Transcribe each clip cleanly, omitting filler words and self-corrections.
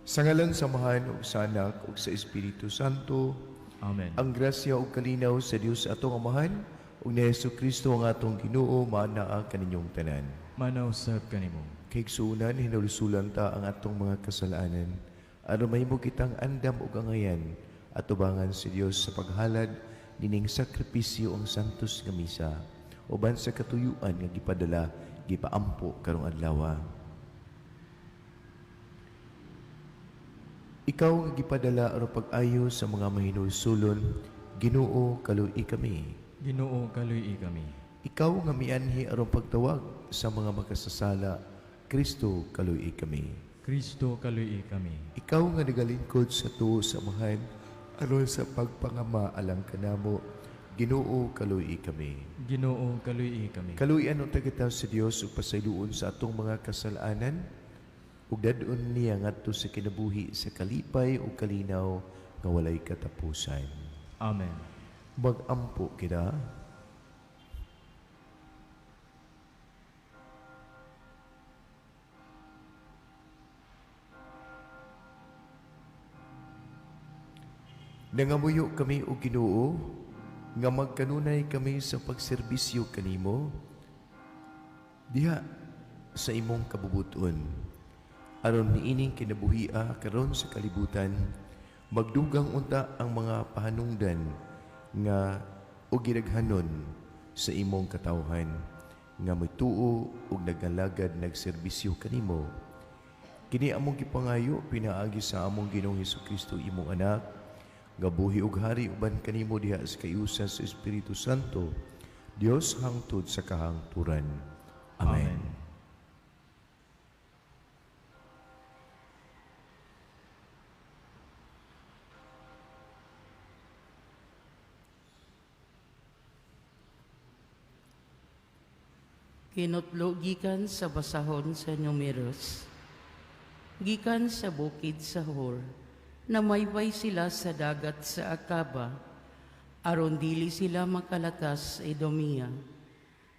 Sa ngalan sa Amahan ug sa Anak ug sa Espiritu Santo. Amen. Ang grasya ug kalinaw sa Dios atong Amahan ug ni Hesus Kristo ang atong Ginoo maanaa kaninyong tanan. Manaw sab kanimo. Kaigsuonan, hinulsulan ta ang atong mga kasalanan aron mahimo kitang andam ug angayan atubangan si Dios sa paghalad nining sakripisyo ang santos nga misa uban sa katuyuan nga gipadala gipaampo karong adlaw. Ikaw nga gipadala aron pag-ayo sa mga mahinulsulon, Ginoo, kaluy kami. Ginoo, kaluy kami. Ikaw nga mianhi aron pagtawag sa mga makasasala, Kristo, kaluy kami. Kristo, kaluy kami. Ikaw nga nagalingkod sa tuo sa Amahan aron sa pagpangama alang kanamo, Ginoo, kaluy kami. Ginoo, kaluy kami. Kaluyan unta kita sa Dios ug pasayloon sa atong mga kasalanan ug dad-on niya ngadto sa kinabuhi sa kalipay ug kalinaw nga walay katapusan. Amen. Mag-ampo kita. Nangamuyo kami o Ginoo nga magkanunay kami sa pagserbisyo kanimo diha sa imong kabubuton aron niining kinabuhia karon sa kalibutan magdugang unta ang mga pahanungdan nga o gidaghanon sa imong katawhan nga mituo ug nagalagad nagserbisyo kanimo. Kini among gipangayo pinaagi sa among Ginoong Hesukristo, imong anak, nga buhi ug hari uban kanimo diha sa kayusa sa Espiritu Santo, Dios hangtod sa kahangturan. Amen. Amen. Kinutlo gikan sa basahon sa Numeros. Gikan sa bukid sa Hor, namaybay sila sa dagat sa Akaba, aron dili sila makalatas sa Edomia.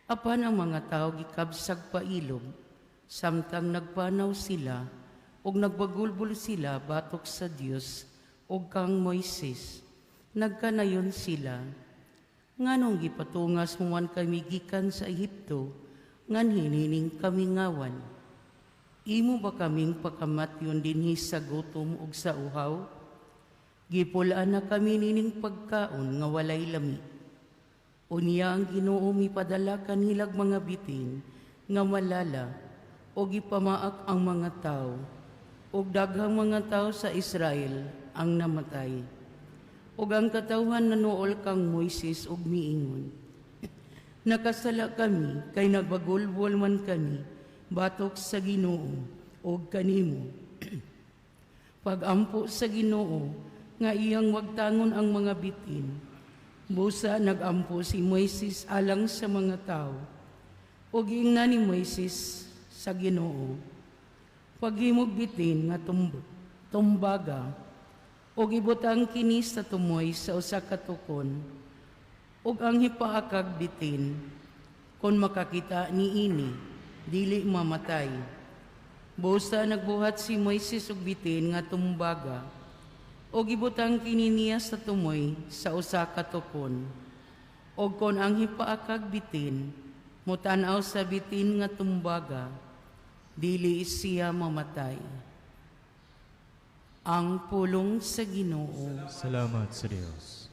Apan ang mga tao gikabsag pailog, samtang nagpanaw sila, ug nagbagulbol sila batok sa Dios ug kang Moises. Nagkanayon sila, nganong gipatungas mo man kami gikan sa Ehipto, ngan hinining kami ngawan. Imo ba kaming pakamatyon dinhi sa gutom ug sa uhaw? Gipulaan na kami nining pagkaon nga walay lami. Unya ang Ginoo mipadala kanilag mga bitin nga malala o gipamaak ang mga tao, ug daghang mga tao sa Israel ang namatay. Ug ang katawhan nanuol kang Moises ug miingon, nakasala kami kay nagbagulbol man kami batok sa Ginoo ug kanimo. Pagampo sa Ginoo nga iyang wagtangon ang mga bitin, busa nagampo si Moises alang sa mga tao. Ug giingnan ni Moises sa Ginoo, paghimog bitin nga tumbaga ug ibutang kini sa tumoy sa usa ka tukon, ug ang hipaakag bitin, kon makakita niini, dili mamatay. Busa nagbuhat si Moises og bitin nga tumbaga, ug ibutang kini niya sa tumoy sa usa ka tukon. Og kon ang hipaakag bitin motan-aw sa bitin nga tumbaga, dili siya mamatay. Ang pulong sa Ginoo. Salamat sa Dios.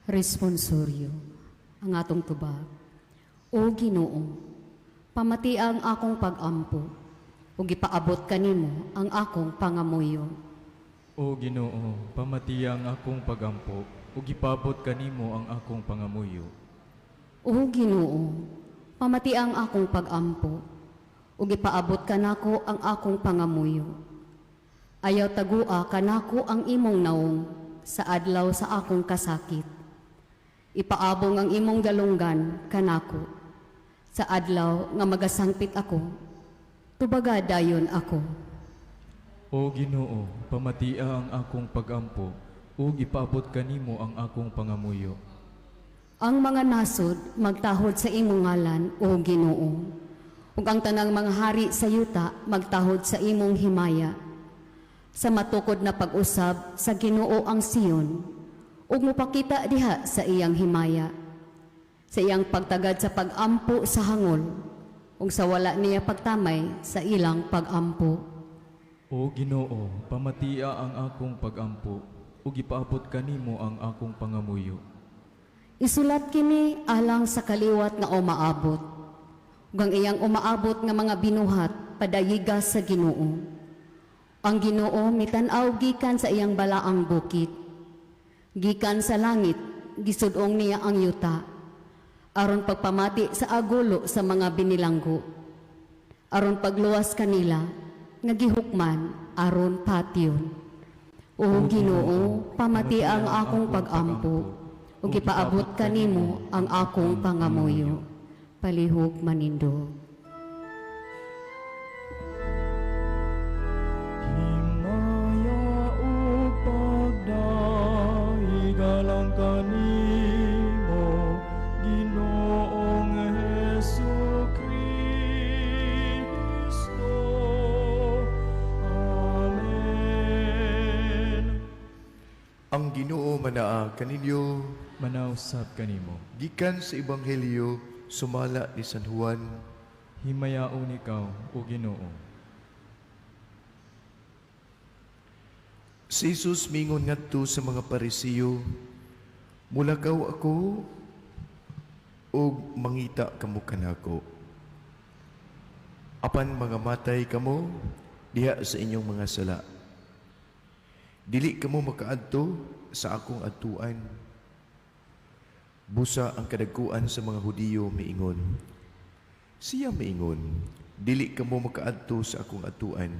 Responsorio, ang atong tubag. O Ginoo, pamati ang akong pag-ampo, ug ipaabot kanimo ang akong pangamuyo. O Ginoo, pamati ang akong pagampo, ug ipaabot kanimo ang akong pangamuyo. O Ginoo, pamati ang akong pag-ampo, ug ipaabot kanako ang akong pangamuyo. Ayaw tagua kanako ang imong naong sa adlaw sa akong kasakit. Ipaabong ang imong galunggan kanako sa adlaw nga magasangpit ako. Tubaga dayon ako. O Ginoo, pamatia ang akong pagampo, ug ipaabot kanimo ang akong pangamuyo. Ang mga nasod magtahod sa imong ngalan, o Ginoo, ug ang tanang mga hari sa yuta magtahod sa imong himaya. Sa matukod na pag-usab sa Ginoo ang Sion, ug mopakita diha sa iyang himaya. Sa iyang pagtagad sa pagampo sa hangol, ug sa wala niya pagtamay sa ilang pagampo. O Ginoo, pamatia ang akong pagampo ug ipaabot kanimo ang akong pangamuyo. Isulat kini alang sa kaliwat nga umaabot, ug ang iyang umaabot nga mga binuhat padayiga sa Ginoo. Ang Ginoo mitan-aw gikan sa iyang balaang bukid. Gikan sa langit gisud-ong niya ang yuta aron pagpamati sa agulo sa mga binilanggo, aron pagluwas kanila nga gihukman aron patyon. O Ginoo, pamati ang akong pagampo ug ipaabot kanimo ang akong pangamuyo. Palihog manindog. Himaya ug pagdaigalang kanimo, Ginoong Hesu Kristo. Amen. Ang Ginoo manaa kaninyo. Manausab kanimo. Gikan sa Ebanghelyo sumala ni San Juan. Himayaon ikaw, o Ginoo. Si Jesus mingon ngadto sa mga Parisiyo, "Mulakaw ako ug mangita kamo kanako. Apan mga matay kamo diha sa inyong mga sala. Dili kamo makaadto sa akong adtuan." Busa ang kadagkuan sa mga Hudiyo miingon. Siya miingon, "Dili kamo makaadto sa akong adtuan."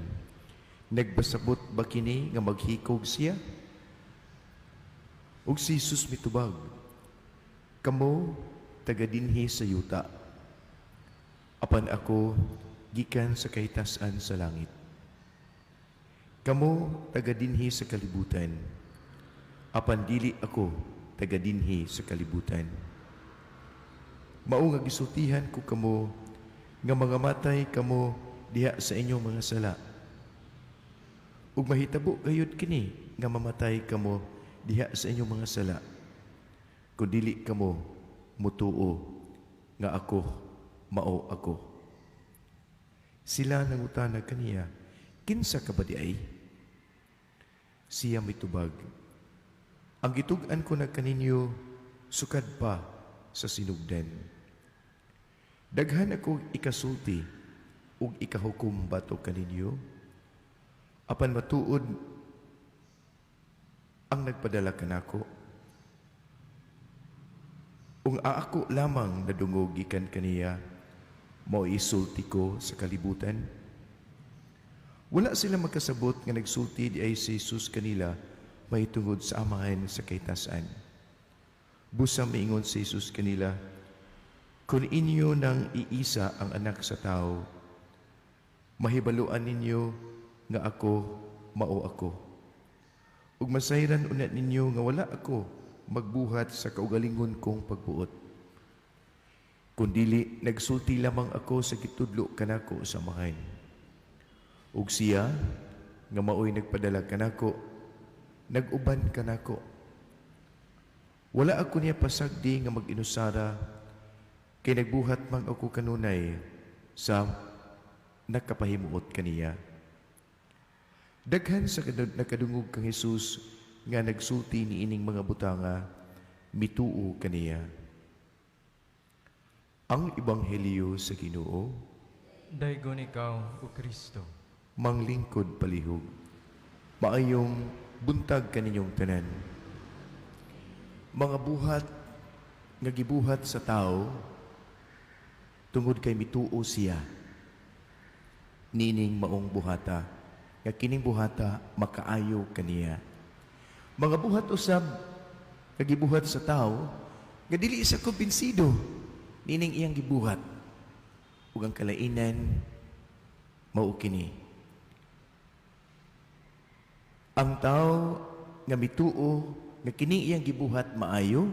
Nagbasabot ba kini nga maghikog siya? Ug si Jesus mitubag, "Kamo taga dinhi sa yuta, apan ako gikan sa kahitasan sa langit. Kamo taga dinhi sa kalibutan, apan dili ako taga dinhi sa kalibutan. Mao nga gisultihan ko kamo nga mga matay kamo diha sa inyong mga sala. Ug mahitabo gayud kini nga mamatay kamo diha sa inyong mga sala, kun dili kamo mutuo nga ako mao ako." Sila nangutana kaniya, "Kinsa ka ba di ay?" Siya mitubag, "Ang gitug-an ko na kaninyo sukad pa sa sinugdan. Daghan ako ikasulti ug ikahukom batok kaninyo, apan matuod ang nagpadala kanako. Ug ako lamang nadungog gikan kaniya, mao isulti ko sa kalibutan." Wala sila makasabot nga nagsulti di ay si Jesus kanila mahitungod sa Amahan sa kahitasan. Busa miingon si Jesus kanila, "Kung inyo nang iisa ang anak sa tao, mahibaluan ninyo nga ako mao ako. Ug masayran unat ninyo nga wala ako magbuhat sa kaugalingon kong pagbuot. Kundili nagsulti lamang ako sa gitudlo kanako sa Amahan. Ug siya nga maoy nagpadala kanako, nag-uban kanako. Wala ako niya pasagdi nga mag-inusara, kay nagbuhat man ako kanunay sa nakapahimuot kaniya." Daghan sa nakadungog kang Jesus nga nagsulti niining mga butanga, mituo kaniya. Ang Ebanghelyo sa Ginoo. Daygon ikaw, O Kristo. Manglingkod palihog. Maayong buntag kaninyong tanan. Mga buhat nga gibuhat sa tao tungod kay mituo siya nining maong buhata, nga kining buhata makaayo kaniya. Mga buhat usab nga gibuhat sa tao nga dili siya kumbinsido nining iyang gibuhat, ug ang kalainan mao kini. Ang tao nga mituo nga kining iyang gibuhat maayo,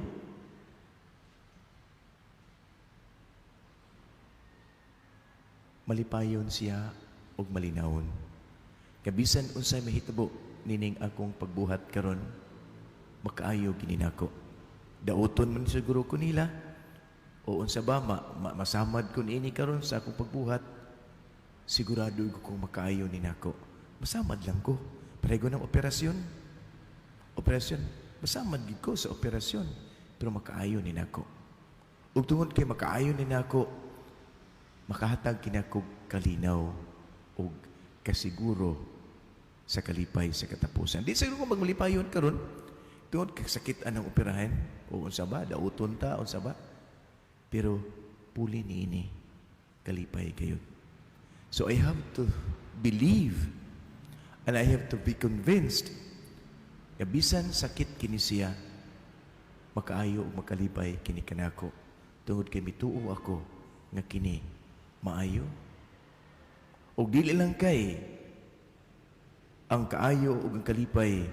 Malipayon siya og malinawon. Kabisan unsay mahitabo nining akong pagbuhat karon, makaayo kini nako. Dauton man siguro ko nila o unsa ba masamad ko niini karon sa akong pagbuhat, sigurado ko kung makaayo ni nako. Masamad lang ko. Pareho ng operasyon. Operasyon, masamad gid ko sa operasyon, pero makaayo ni nako. Ug tungod kay makaayo ni nako, makahatag kinako kalinaw ug kasiguro sa kalipay sa katapusan. Di siguro ko magmalipayon karon tungod kay sakit anang operahan o unsa ba, dauton ta, unsa ba. Pero puli niini kalipay kayo. So I have to believe and I have to be convinced nga bisan sakit kini siya, makaayo ug makalipay kini kanako tungod kay mituo ako nga kini maayo. Og dili lang kay ang kaayo ug ang kalipay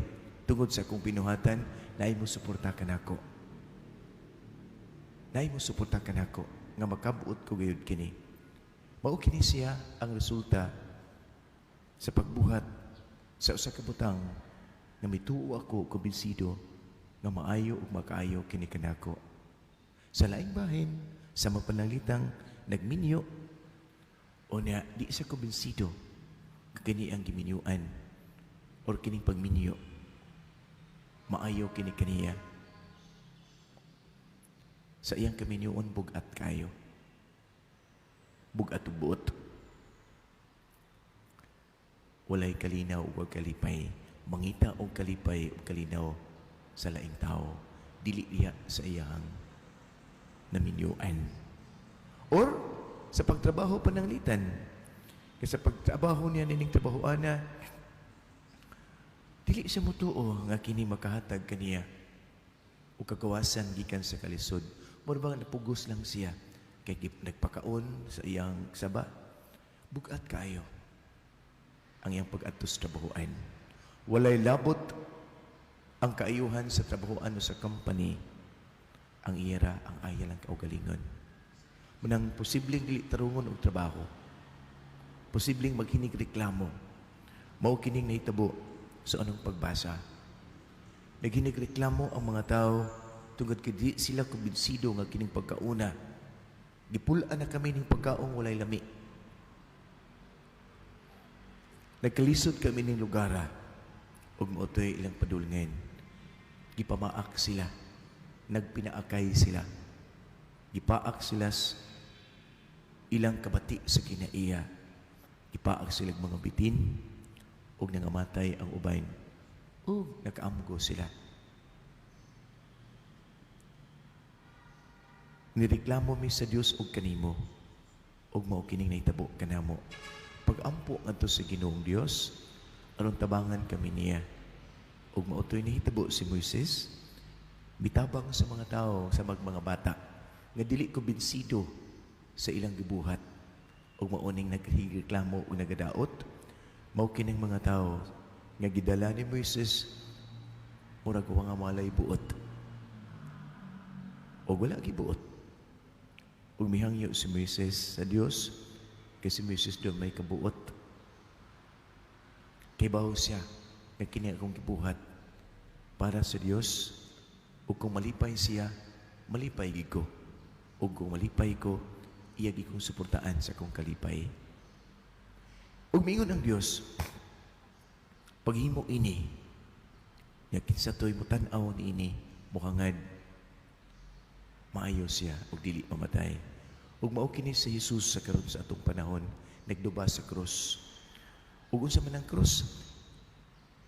tungod sa akong binuhatan, naay mo suporta kanako. Naay mo suporta kanako nga makabuot ko gayud kini. Mao kini siya ang resulta sa pagbuhat sa usa ka butang nga mituo ako, kumbinsido nga maayo ug makaayo kini kanako. Sa laing bahin, sa mapanalitang nagminyo o niya di siya kumbinsido nga kini ang giminyuan or kining pagminyo maayo kini kaniya. Sa iyang kaminyuon, bugat kayo. Bugat ug buot. Walay kalinaw ug kalipay. Mangita og kalipay ug kalinaw sa laing tao. Dili diha sa iyang naminyuan. Or sa pagtrabaho pananglitan. Kay sa pagtrabaho niya nining trabahoana, dili siya mutuo nga kini makahatag kaniya o kagawasan gikan sa kalisod. Mura bang napugos lang siya kay nagpakaon sa iyang saba. Bugat kaayo ang iyang pag-adto sa trabahoan. Walay labot ang kaayuhan sa trabahoan o sa company. Ang iyara ang aya lang kaugalingon. Munang posibleng dili tarungon og trabaho. Posibleng maghinig reklamo. Mao kining nahitabo sa anong pagbasa. Naghinig reklamo ang mga tao tungod kay di sila kumbinsido nga kining pagkauna. Gipul-an na kami ning pagkaong walay lami. Nagkalisod kami ning lugara ug maotoy ilang padulngan. Gipamaak sila. Nagpinaakay sila. Gipaak sila ilang kabati sa kinaiya. Gipaak sila mga bitin ug nangamatay ang uban. Ug nakaamgo sila. Nireklamo mi sa Dios og kanimo ug mao kining nahitabo kanamo. Pagampo ngadto sa Ginoong Dios aron tabangan kami niya. Ug mao toy nahitabo si Moises, mitabang sa mga tao, sa mga bata nga dili kumbinsido sa ilang gibuhat ug mao ning nagreklamo ug nagadaot. Mao kining mga tao nga gidala ni Moises, murag wa nga malay buot ug wala gibuot. Ug mihangyo si Moises sa Dios kay si Moises doon may kabuot. Kay bawo siya nga kini akong gibuhat para sa Dios, ug kung malipay siya, malipay gid ko. Ug kung malipay ko, iya gid kong suportaan sa akong kalipay. Ug miingon ang Dios, paghimo ini, nya kinsa toy motan-aw niini, muhangad maayo siya ug dili mamatay. Ug mao kini si Jesus sa karon sa atong panahon, nagduba sa krus. Ug unsa man ang krus?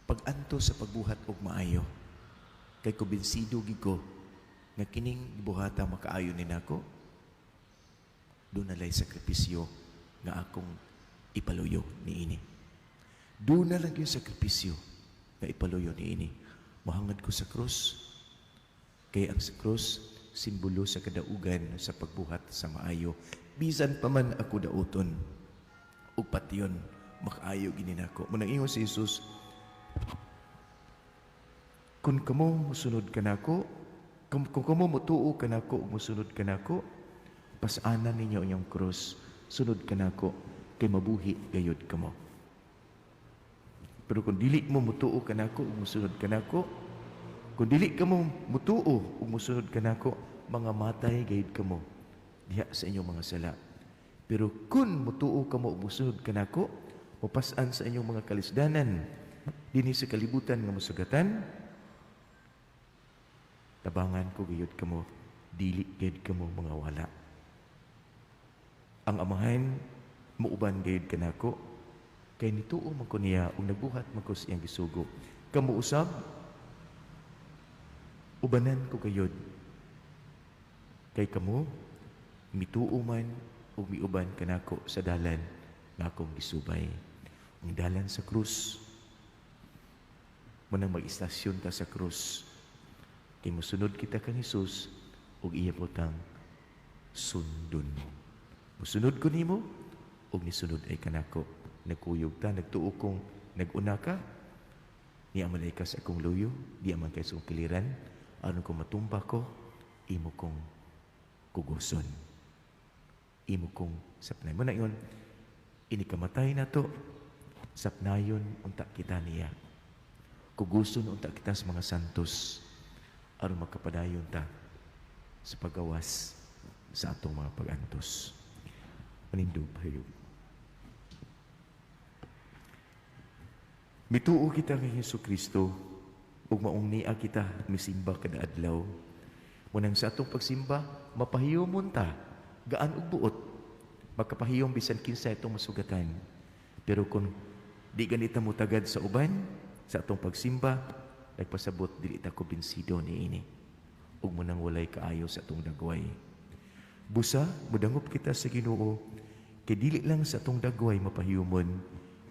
Pag-anto sa pagbuhat og maayo. Kay kumbinsido gid ko nga kining gibuhata makaayo ni nako. Doon na lay sakripisyo nga akong ipaluyo niini. Doon na lang yung sakripisyo nga ipaluyo niini. Mohangad ko sa krus. Kay ang sa krus, simbolo sa kadaugan sa pagbuhat sa maayo. Bisan pa man ako dauton, ug patyon, makaayo gini nako. Munang ingon si Jesus, kung kamo musunod kanako, kung kamo mutuo kanako ug musunod kanako, pasanan ninyo inyong krus, sunod kanako. kay mabuhi gayud kamo. Pero kung dili mo mutuo kanako ug mosunod kanako, kung dili kamo mutuo ug mosunod kanako, mga matay gayud kamo diha sa inyong mga sala. Pero kung mutuo kamo ug mosunod kanako, mopas-an sa inyong mga kalisdanan dinhi sa kalibutan nga masugatan, tabangan ko gayud kamo, dili gayud kamo mga wala. Ang Amahan muuban gayud kanako, kay nituo man ko niya ug nagbuhat man ko sa iyang gisugo. Kamo usab, ubanan ko gayud, kay kamo mituo man ug miuban kanako sa dalan nga akong gisubay. Ang dalan sa krus, munang mag-istasyon ta sa krus, kay mosunod kita kang Hesus ug iya putang sundon. Mosunod ko nimo ug nisunod ay kanako. Nagkuyog ta, nagtuo kong nag-una ka, niya man ay ka sa akong luyo, di man kay sa akong kiliran, aron kung matumba ko, imo kong kuguson. Imo kong sapnay. Muna yun, inikamatay na to, sapnayon unta kita niya. Kuguson unta kita sa mga santos, aron makapadayon ta sa pagawas sa atong mga pag-antos. Manindog pahayog. Mituo kita kay Hesus Kristo ug maong niya kita misimba kada adlaw. Munang sa atong pagsimba, mapahiyomon ta, gaan og buot, makapahiyom bisan kinsa itong masugatan. Pero kung di ganita mo tagad sa uban, sa atong pagsimba, nagpasabot dili ta kumbinsido niini. Ug munang walay kaayo sa atong dagway. Busa, mudangop kita sa Ginoo, kay dili lang sa atong dagway mapahiyomon,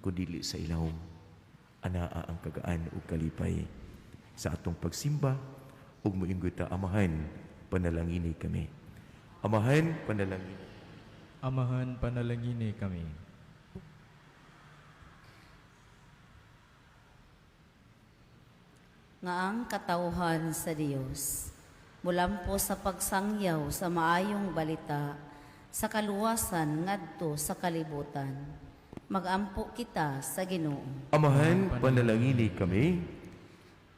kun dili sa ilawom. Anaa ang kagaan ug kalipay sa atong pagsimba ug moinggoy ta, Amahan, panalangini kami. Amahan, panalangini. Amahan, panalangini kami. Nga ang katawhan sa Dios mulampo sa pagsangyaw sa maayong balita sa kaluwasan ngadto sa kalibutan. Magampo kita sa Ginoo. Amahan, panalangini kami.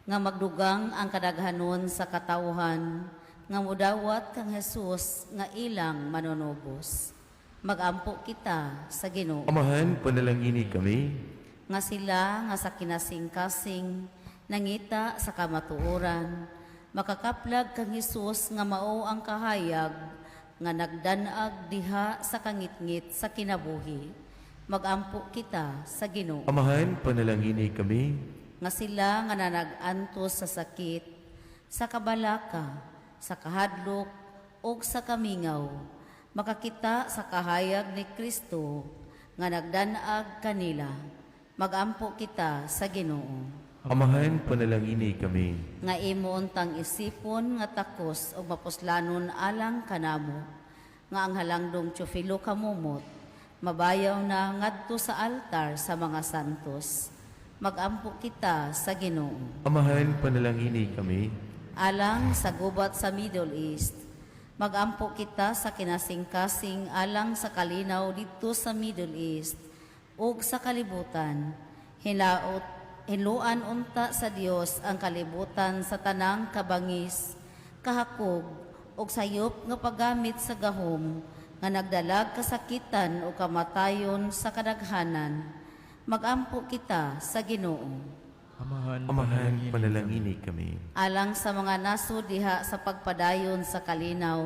Nga magdugang ang kadaghanon sa katawhan nga mudawat kang Hesus nga ilang manunubos. Magampo kita sa Ginoo. Amahan, panalangini kami. Nga sila nga sa kinasingkasing nangita sa kamatuoran, makakaplag kang Hesus nga mao ang kahayag nga nagdanag diha sa kangitngit sa kinabuhi. Magampo kita sa Ginoo. Amahan, panalangini kami. Nga sila nga nanag-antos sa sakit, sa kabalaka, sa kahadlok, ug sa kamingaw, makakita sa kahayag ni Kristo nga nagdanag kanila. Magampo kita sa Ginoo. Amahan, panalangini kami. Nga imo untang isipon nga takos ug mapuslanon alang kanamo, nga ang halangdong Teofilo kamumot, mabayaw na ngadto sa altar sa mga santos. Magampo kita sa Ginoo. Amahan, panalangini kami. Alang sa gubat sa Middle East, magampo kita sa kinasingkasing alang sa kalinaw didto sa Middle East ug sa kalibutan. Hiluan unta sa Dios ang kalibutan sa tanang kabangis, kahakog ug sayop nga paggamit sa gahom nga nagdalag kasakitan o kamatayon sa kadaghanan. Magampo kita sa Ginoo. Amahan, Amahan, panalangini kami. Alang sa mga nasod diha sa pagpadayon sa kalinaw,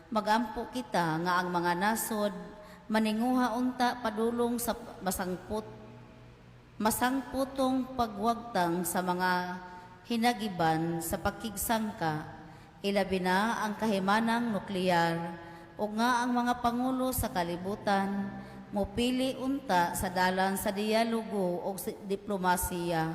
magampo kita nga ang mga nasod maninguha unta padulong sa masangputong pagwagtang sa mga hinagiban sa pakigsangka, ilabi na ang kahimanang nuklear, o nga ang mga pangulo sa kalibutan mopili unta sa dalan sa dialogo o diplomasiya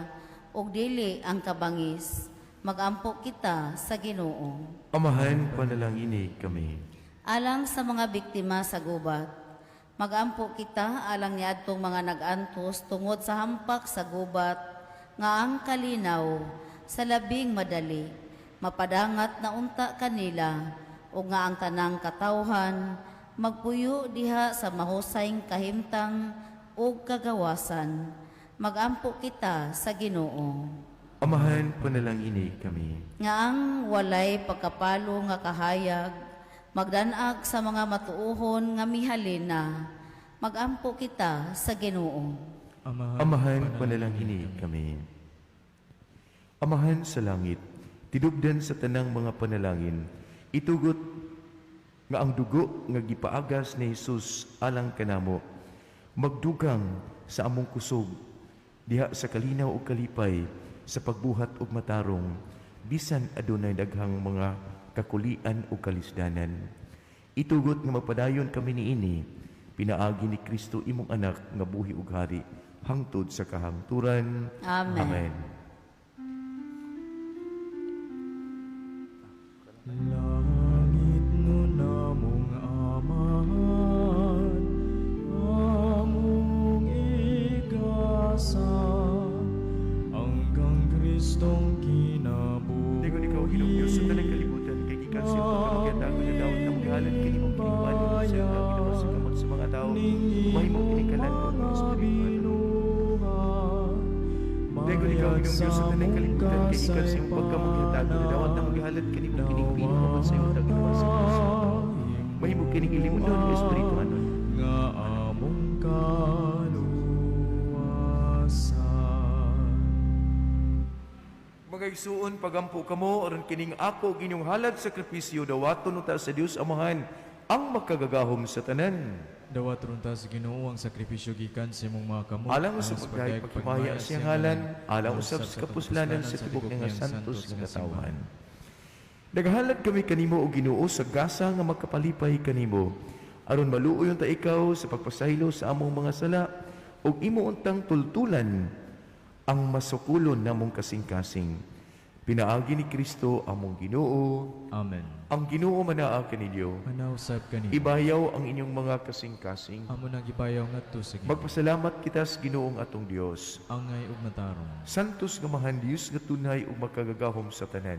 og dili ang kabangis. Magampo kita sa Ginoo. Amahan, panalangini kami. Alang sa mga biktima sa gubat, magampo kita alang niadtong mga nag-antos tungod sa hampak sa gubat nga ang kalinaw sa labing madali mapadangat na unta kanila o nga ang tanang katawhan Magpuyo diha sa mahusay kahimtang ug kagawasan. Magampo kita sa Ginoo. Amahan, panalangini kami. Nga ang walay pagkapalo nga kahayag, magdanag sa mga matuohon nga mihalin na. Magampo kita sa Ginoo. Amahan, panalangini kami. Amahan sa langit, tinubdan sa tanang mga panalangin, itugot nga ang dugo nga gipaagas ni Jesus alang kanamo, magdugang sa among kusog, diha sa kalinaw ug kalipay, sa pagbuhat ug matarong, bisan adunay daghang mga kakulian ug kalisdanan. Itugot nga magpadayon kami niini, pinaagi ni Kristo imong anak nga buhi ug hari, hangtod sa kahangturan. Amen. Amen. Langit nun among Amahan, among igasa, hanggang Kristong kinabuhi. Dagon ikaw, Ginoong Diyos, sa tanang kalibutan, kay gikan sa imong pagkamakita, nga daw na maghalad kini mong kinipan, sa iyong ginawa sa kamot sa mga tao, mahimo kini kalan og Espiritu. Dagon ikaw, Ginoong Diyos, sa tanang kalibutan, kay gikan sa imong pagkamakita, nga daw na maghalad kini mong kining bino, sa iyong ginawa sa kamot sa mga tao, mahimo kini ilimunon ng Espiritu anon. Nga among kaluwasan. Mga igsuon, pagampo kamo aron kining ako ginyong halad sakripisyo dawaton unta sa Dios Amahan ang makagagahom sa tanan. Dawat runta sa Ginoo ang sakripisyo gikan sa imong mga kamot, Alang sa pagdayeg paghimaya sa iyang ngalan, alang usab sa kapuslanan sa tibok nga santos nga katawhan. Naghalad kami kanimo o Ginoo sa gasa nga makapalipay kanimo, aron maluoy unta ikaw sa pagpasaylo sa among mga sala ug imo untang tultulan ang masukulon namong kasing-kasing. Pinaagi ni Kristo among Ginoo. Amen. Ang Ginoo manaa kaninyo. Manausab kanimo. Ibayaw ang inyong mga kasing-kasing. Amo nang gibayaw ngadto sa Ginoo. Magpasalamat kita sa Ginoong atong Dios. Angay ug matarong. Santos nga mahan Dios nga tunay ug makagagahom sa tanan.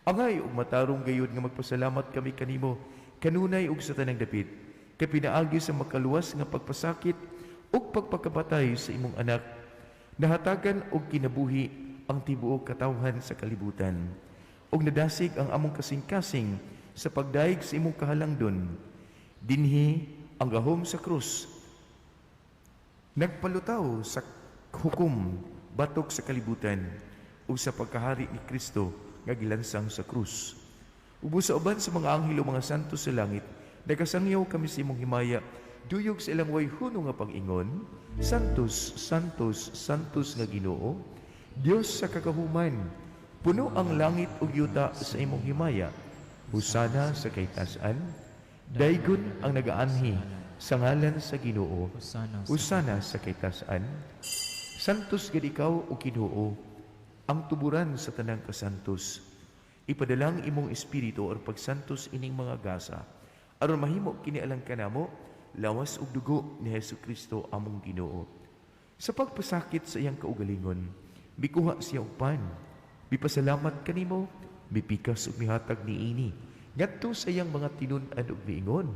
Angay ug matarong gayud nga magpasalamat kami kanimo kanunay ug sa tanang dapit. Kay pinaagi sa makaluwas nga pagpasakit ug pagpakabatay sa imong anak, nahatagan og kinabuhi ang tibuok katawhan sa kalibutan. Og nadasig ang among kasing-kasing sa pagdayeg sa imong kahalangdon. Dinhi ang gahom sa krus nagpalutaw sa hukom batok sa kalibutan ug sa pagkahari ni Kristo nga gilansang sa krus. Ubos sa uban sa mga anghel o mga santo sa langit, nagasangyaw kami sa imong himaya, duyog sa ilang way huno nga pag-ingon, Santos, Santos, Santos nga Ginoo, Dios sa kagahuman, puno ang langit ug yuta sa imong himaya. Husana sa kaytasan, daygon ang nagaanhi sa ngalan sa Ginoo. Husana sa kaytasan. Santos gid ikaw o Ginoo, ang tuburan sa tanang kasantos. Ipadalang imong espiritu or pagsantos ining mga gasa, aron mahimo kini alang kanamo, lawas ug dugo ni Hesukristo among Ginoo. Sa pagpasakit sa iyang kaugalingon, mikuha siya og pan, mipasalamat kanimo, mipikas ug mihatag niini ngadto sa iyang mga tinun-an ug miingon,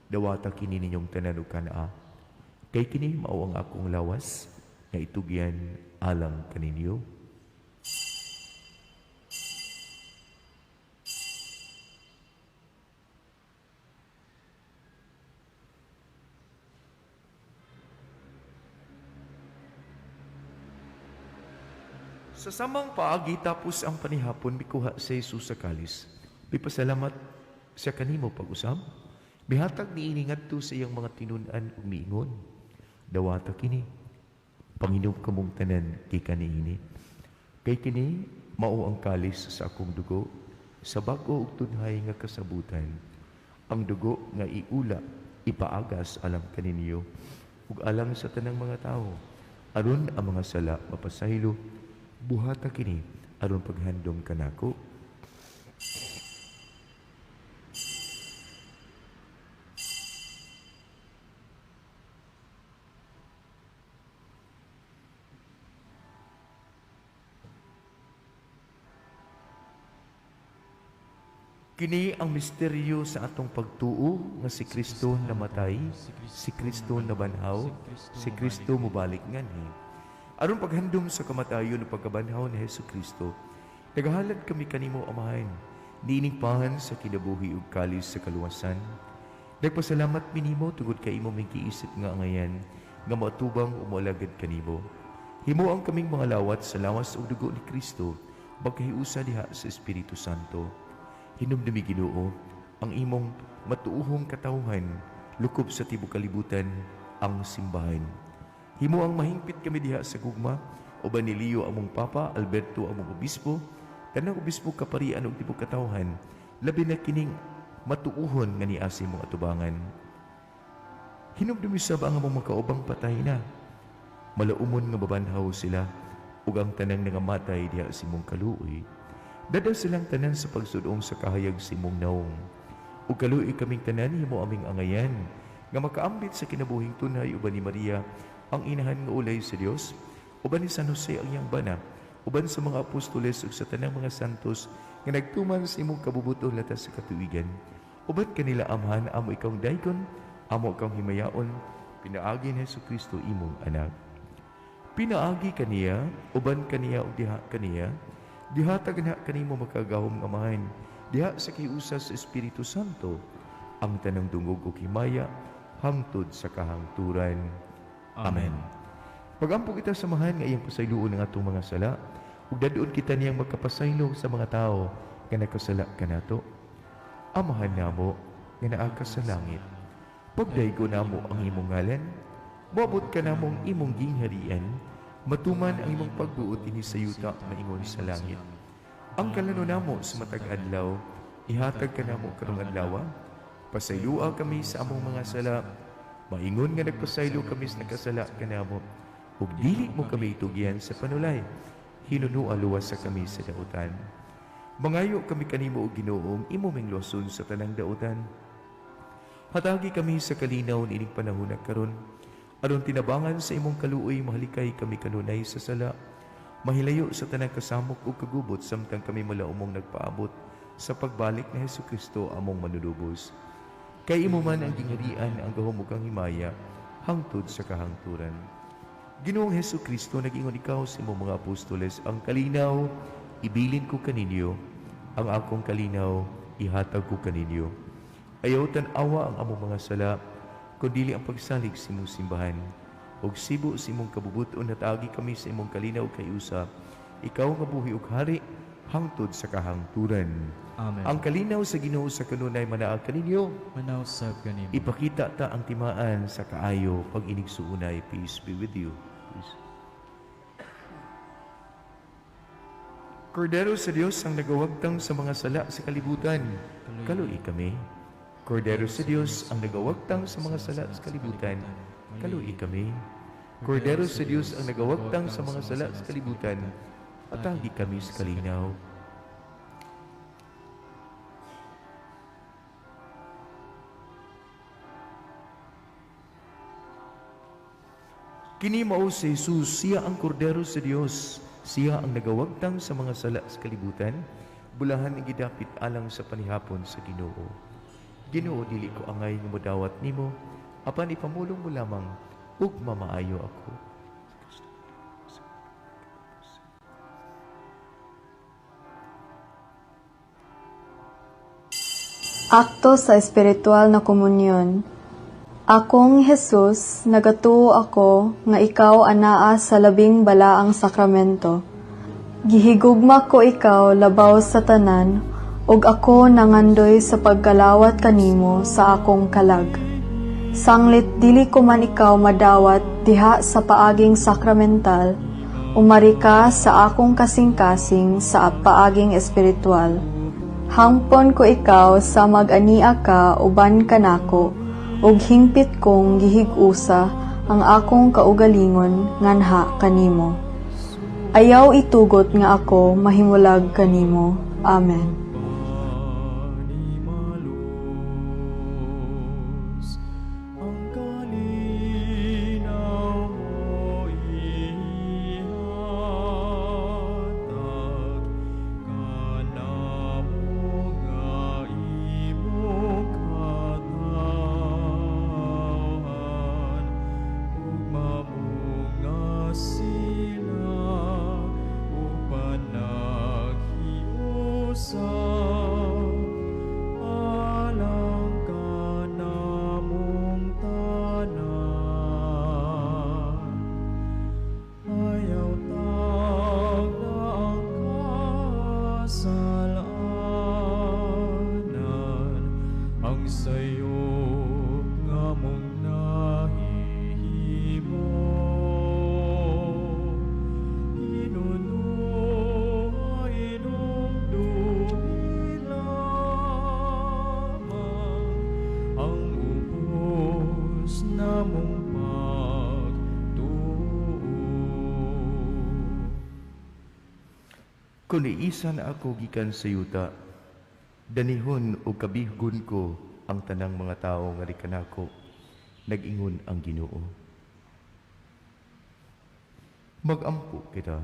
dawata kini ninyong tanan ug kanaa, kay kini mao ang akong lawas nga itugyan alang kaninyo. Sa samang paagi tapos ang panihapon, mikuha sa Jesus sa kalis. Mipasalamat siya kanimo pag-usab. Mihatag niini ngadto sa iyang mga tinun-an ug miingon, dawata kini, panginom kamong tanan kay kaniini. Kay kini mao ang kalis sa akong dugo, sa bag-o ug tunhay nga kasabutan. Ang dugo nga iula, ipaagas alang kaninyo ug alang sa tanang mga tawo, aron ang mga sala mapasaylo. Buhata kini aron paghandom kanako. Kini ang misteryo sa atong pagtuo nga si Kristo namatay, si Kristo nabanhaw, si Kristo mobalik nganhi. Aron paghandom sa kamatayon ug pagkabanhaw ni Hesus Kristo, nagahalad kami kanimo, Amahan, niining pahan sa kinabuhi ug kalis sa kaluwasan. Nagpasalamat mi nimo tungod kay imo ming giisip nga angayan nga moatubang ug moalagad kanimo. Himuang kaming mga lawat sa lawas ug dugo ni Kristo, magkahiusa diha sa Espiritu Santo. Hinumdumi, Ginoo, ang imong matuuhong katawhan, lukob sa tibuok kalibutan, ang simbahan. Himuang mahingpit kami diha sa gugma, uban ni Leo among Papa, Alberto among Obispo, tanang obispo kaparian ug tibuok katawhan, labi na kining matuuhon nga niasi imong atubangan. Hinumdumi sab ang among makaubang patay na. Malaumon nga mabanhaw sila ug ang tanang nangamatay diha sa imong kaluoy. Dada silang tanan sa pagsudong sa kahayag sa imong naong. Ug kaluoy kaming tanan, himo aming angayan nga makaambit sa kinabuhing tunhay uban ni Maria ang inahan nga ulay sa Dios, uban ni San Jose ang iyang bana, uban sa mga apostoles ug sa tanang mga santos nga nagtuman sa imong kabubuton latas sa katuigan. Uban kanila, Amahan, amo ikang daygon, amo kang himayaon, pinaagi ni Hesus Kristo imong anak. Pinaagi kaniya, uban kaniya ug diha kaniya, dihatag na kanimo makagahom nga Amahan, diha sa kiusa sa Espiritu Santo, ang tanang dungog ug himaya hangtod sa kahangturan. Amen. Pagampo kita sa Amahan nga iyang pasayloon ang atong mga sala, ug dadoon kita niyang magkapasaylo sa mga tawo nga nakasala kanato. Amahan namo nga naa ka sa langit, pagdaygo namo ang imong ngalan, moabot ka namong imong gingharian, matuman ang imong pagbuot dinhi sa yuta maingon sa langit. Ang kalano namo sa matag adlaw, ihatag ka namo karong adlaw. Pasayloa kami sa among mga sala, maingon nga nagpasaylo kami sa nakasala kanamo, ug dili mo kami itugyan sa panulay, hinunua luwas sa kami sa dautan. Mangayo kami kanimo og Ginoong imo ming luwason sa tanang dautan. Hatagi kami sa kalinaw niining panahon na karon, aron tinabangan sa imong kaluoy mahalikay kami kanunay sa sala, mahilayo sa tanang kasamok ug kagubot samtang kami malaumong nagpaabot sa pagbalik ni Hesus Kristo among manunubos. Kay imo man ang gingharian, ang gahom ug ang himaya hangtod sa kahangturan. Ginoong Hesus Kristo, nag-ingon ikaw sa imong mga apostoles, ang kalinaw ibilin ko kaninyo, ang akong kalinaw ihatag ko kaninyo. Ayaw tan-awa ang among mga sala, kundili ang pagsalig sa imong simbahan. Og sibo sa imong kabubuton, natagi kami sa imong kalinaw kay usa, ikaw nga buhi ug hari hangtod sa kahangturan. Amen. Ang kalinaw sa Ginoo sa kanunay manaa kaninyo, manaw sab kanimo. Ipakita ta ang timaan sa kaayo pag inigsuunay. Peace be with you. Peace. Kordero sa Dios ang nagawagtang sa mga sala sa kalibutan, kaluoy kami. Kordero sa Dios ang nagawagtang sa mga sala sa kalibutan, kaluoy kami. Kordero sa Dios ang nagawagtang sa mga sala sa kalibutan, atagi kami sa kalinaw. Kini mao si Jesus, siya ang Kordero sa Dios, siya ang nagawagtang sa mga sala sa kalibutan, bulahan ang gidapit alang sa panihapon sa Ginoo. Ginoo, dili ko angay nga modawat nimo, apan ipamulong mo lamang ug mamaayo ako. Akto sa espiritual na komunyon. Akong Jesus, nagatuo ako nga ikaw anaa sa labing balaang sakramento. Gihigugma ko ikaw labaw sa tanan, ug ako nangandoy sa pagkalawat kanimo sa akong kalag. Sanglit dili ko man ikaw madawat diha sa paaging sakramental, umari ka sa akong kasing-kasing sa paaging espiritual. Hangpon ko ikaw sa mag-ania ka uban kanako, ug hingpit kong gihig-usa ang akong kaugalingon nganha kanimo. Ayaw itugot nga ako mahimulag kanimo. Amen. sayop nga among nahihimo. Hinunua hinumdumi lamang ang ubos namong pagtuo. Kung iisan ako gikan sa yuta, danihon o kabihgon ko ang tanang mga tao nga kanako, nag-ingon ang Ginoo. Magampo kita.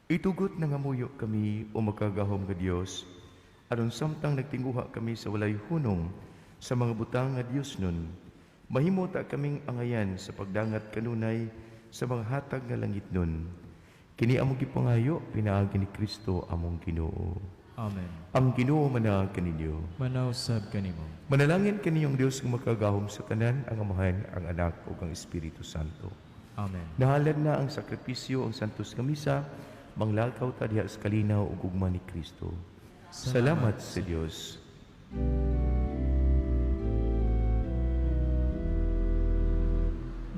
Itugot na ngamuyo kami o makagahom nga Dios, aron samtang nagtinguha kami sa walay hunong sa mga butang nga Dios nun, mahimo ta kaming angayan sa pagdangat kanunay sa mga hatag nga langit nun. Kini among gipangayo pinaagi ni Kristo among Ginoo. Amen. Ang Ginoo manaag kaninyo. Manausab kanimo. Manalangin kaniyong Dios nga makagahom sa tanan, ang Amahan, ang Anak ug ang Espiritu Santo. Amen. Nahalad na ang sakripisyo ang santos nga misa, manglakaw ta diha sa kalinaw ug gugma ni Kristo. Salamat sa Dios.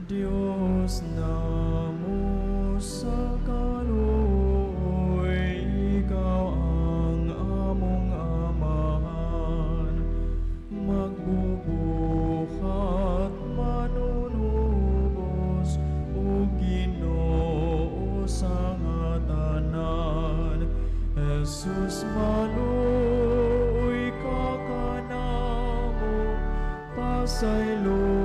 Dios namo sa kaluoy, ikaw ang among Amahan, magbubuhat, manunubos, ug Ginoo sa nga tanan. Jesus, maluoy ka kanamo, pasaylo